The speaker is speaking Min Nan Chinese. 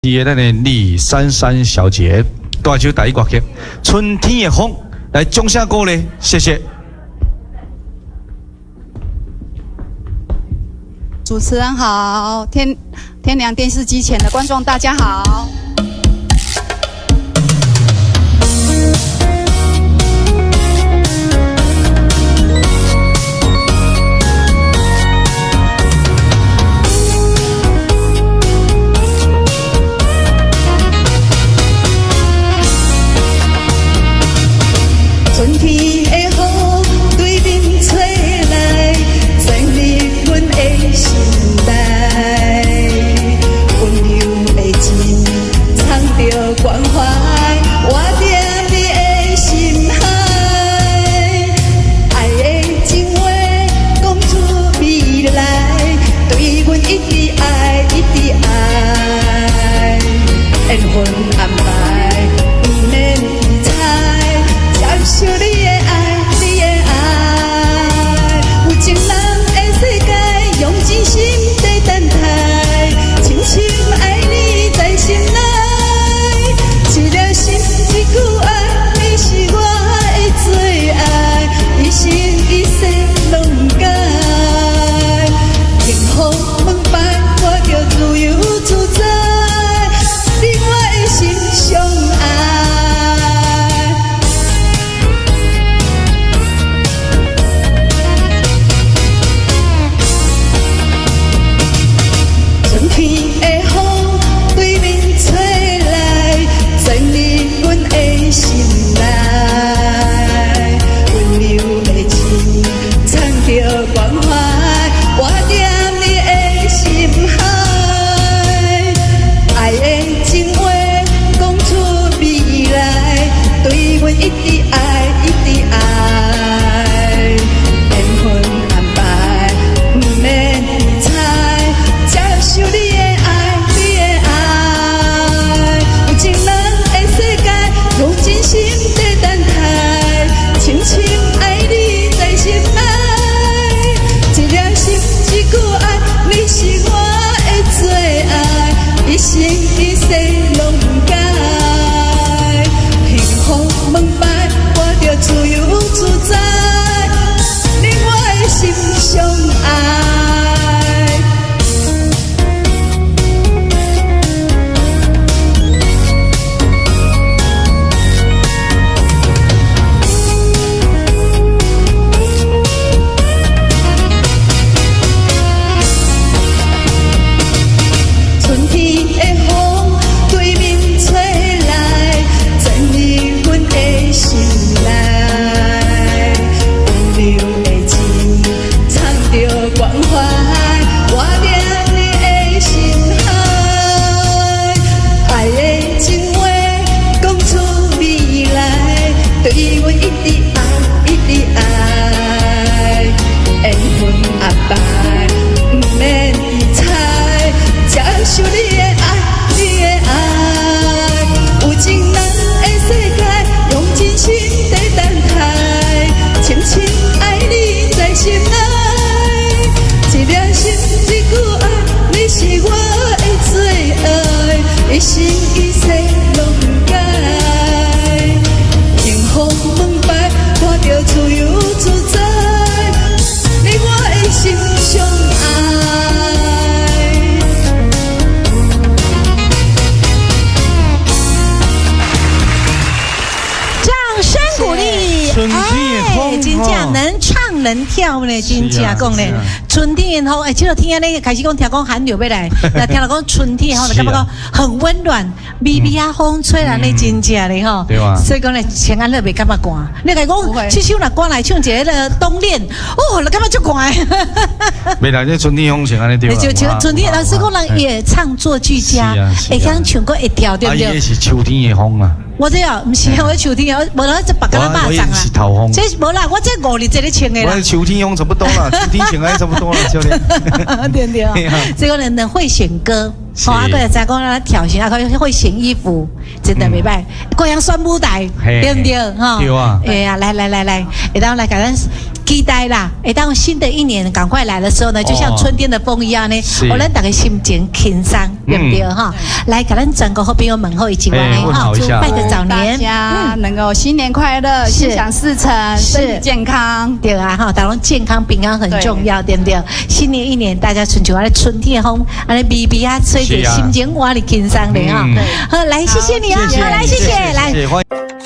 是咱的李珊珊小姐，帶首台語歌曲《春天的風》，來掌聲鼓勵，謝謝。主持人好，天天良電視機前的觀眾大家好。春天的風對面吹來，鑽入阮的心內，溫柔的情藏著關懷，我踮你的心海。愛的情話講出未來，對阮一直愛，一直愛，緣分安排，不免猜。接受你的愛，你的愛，有情人的世界，用真心在等待，深深愛你在心內，一粒心一句愛，你是我的最愛，一生一世攏不改。幸福門牌，我著自由自在，你我的心相愛。春天的風對面吹來，鑽入阮的心內，溫柔的情藏著關懷，我踮你的心海。愛的情話講出未來，對阮一直愛，一直愛，緣分安排，不免猜。接受你的愛，你的愛，有情人的世界，用真心在等待，深深愛你在心內，一粒心一句愛，你是我的最愛，一生一世攏不改。幸福門牌，我著自由自在，你我的心相愛。春天的風對面吹來，鑽入阮的心內，溫柔的情藏著關懷，我踮你的心海。愛的情話講出未來，對阮一直愛，一直愛，緣分安排，不免猜。接受你的愛，你的愛，有情人的世界，用真心在等待，深深愛你在心內，一粒心一句愛，你是我的最愛，一生一世攏不改。幸福門牌，我著自由自在，你我的心相愛。掌聲鼓勵！春天的風，真正能唱能跳呢，真正講呢。春天的風，哎，這個天呢開始講聽講寒流欲來，那聽著講春天的風，就感覺講很溫暖，微微仔風吹來呢，真正的吼。對啊。所以講呢，穿按呢袂感覺寒。你共講，這首若歌來唱一个冬戀，哦，就感覺足寒。袂啦，這春天風穿按呢對。就像春天，老師講人也唱作俱佳，會曉唱歌會跳，對不對？啊，伊是秋天的風啊。我這哦，毋是我秋天，無啦，這別個肉粽啊。是頭風。這無啦，我這五日這咧穿的啦。我秋天風差不多啦，秋天穿的差不多啦，少年。對對。這個人會選歌，好啊，閣會知講咱跳繩，啊，閣會選衣服，真的袂歹。閣曉選舞台，對毋對？吼。對啊。哎呀，來來來來，會當來共咱。期待啦，會當新的一年趕快來的時候呢，就像春天的風一樣呢，予咱大家心情輕鬆，對毋對哈？來，共咱全國好朋友問候一下哈，拜個早年，大家能夠新年快樂，心想事成，身體健康。對啊，哈，大家健康平安很重要，對毋對？新年一年，大家親像按呢春天的風，按呢微微仔吹著，心情換哩輕鬆的哈。好，來，謝謝你啊，好，來，謝謝，來。